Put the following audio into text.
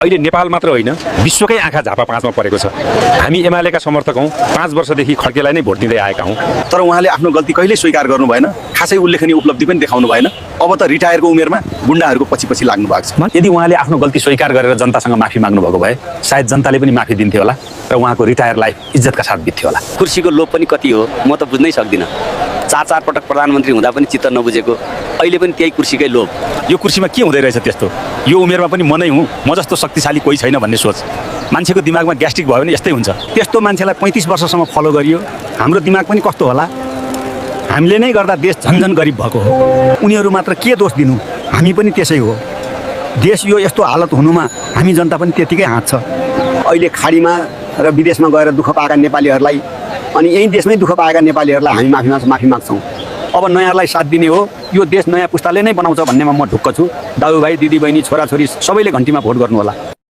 अहिले नेपाल मात्र होइन विश्वकै आँखा झापा 5 मा परेको छ। हामी एमालेका समर्थक हौं, 5 वर्षदेखि खड्केलाई नै भोट दिँदै आएका हौं। तर उहाँले आफ्नो गल्ती कहिल्यै स्वीकार गर्नु भएन, खासै उल्लेखनीय उपलब्धि पनि देखाउनु भएन। अब त रिटायरको उमेरमा गुण्डाहरूको पछि लाग्नु भएको छ। यदि उहाँले आफ्नो गल्ती स्वीकार गरेर जनतासँग माफी माग्नु भएको भए सायद जनताले पनि माफी दिन्थ्यो होला र उहाँको रिटायर लाइफ इज्जतका साथ बित्थ्यो होला। कुर्सीको लोभ पनि कति हो म त बुझ्नै सक्दिनँ। 4 पटक प्रधानमन्त्री हुँदा पनि चित्त नबुझेको, अहिले पनि त्यही कुर्सीकै लोभ। यो कुर्सीमा के हुँदै रहेछ त्यस्तो? यो उमेरमा पनि म नै हुँ, म जस्तो शक्तिशाली कोही छैन भन्ने सोच मान्छेको दिमागमा ग्यास्ट्रिक भयो भने यस्तै हुन्छ। त्यस्तो मान्छेलाई 35 वर्षसम्म फलो गरियो, हाम्रो दिमाग पनि कस्तो होला? हामीले नै गर्दा देश झन्झन गरिब भएको हो। उनीहरू मात्र के दोष दिनु? हामी पनि त्यसै हो। देश यो यस्तो हालत हुनुमा हामी जनता पनि त्यतिकै हात छ। अहिले खाडीमा र विदेशमा गएर दुःख पाएका नेपालीहरूलाई अनि यही देशमै दुःख पाएका नेपालीहरूलाई हामी माफी माग्छौँ। अब नयाँलाई साथ दिने हो, यो देश नयाँ पुस्ताले नै बनाउँछ भन्नेमा म ढुक्क छु। दाजुभाइ, दिदीबहिनी, छोराछोरी सबैले घन्टीमा भोट गर्नु होला।